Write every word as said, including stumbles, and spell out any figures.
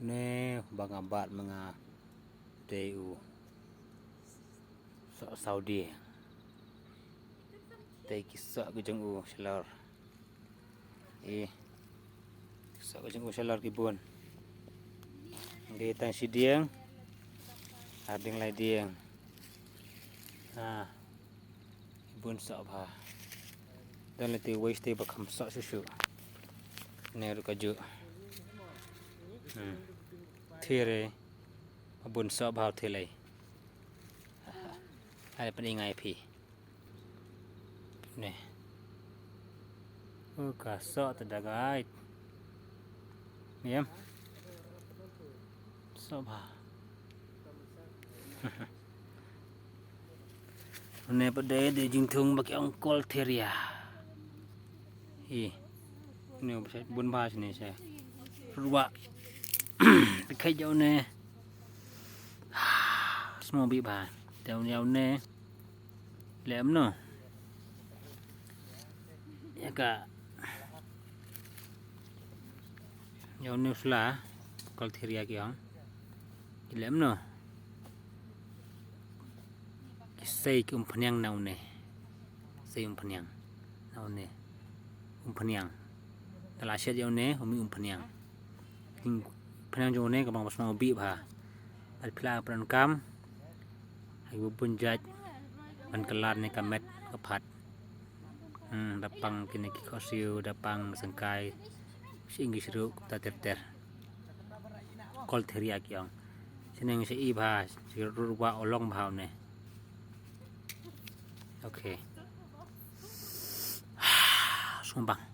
Ne ba nga bat ma nga dei u soh Saudi. Dei ki soh ki jong u shalor. I soh ki jong u shalor ki bun. Dei tang shi dieng. Ar dieng lai dieng. Ha. Bun soh bha. Don lei te wei te ba kham soh shuh shuh. Ne ruh ka ju. Hmm. Thire. Ba bun soh bha thilei. Ai pan i ngai phi. Ne. U ka soh te da gai. Miam. Soh bha. Une pat dei dei jingthung ba ki ong Cauletheria. Hi. Une ba bun bha shane sha. Ruwa. Bi kheit ïa une. Sngewbha bha. Te une ïa une. Lem no. Ïa ka. Ïa une sla. Cauletheria ki ong. Ki lem no. Ki sei ki umphniang na une. Sei umphniang na une. Umphniang. Te la shet ïa une, um mih umphniang. Umphniang jong une ka bang ba sma u bih bha. Bad phi la pran kam. Ai u bun jait. Ban kylla ne ka met ka phat. Hmm, da pang kine ki khohsiew, da pang sengkai. Shi English ruh, ta ter ter. Cauletheria ki ong. Shneng shi i bha, shi ruh ba u long bha une. Okay. Sngewbang.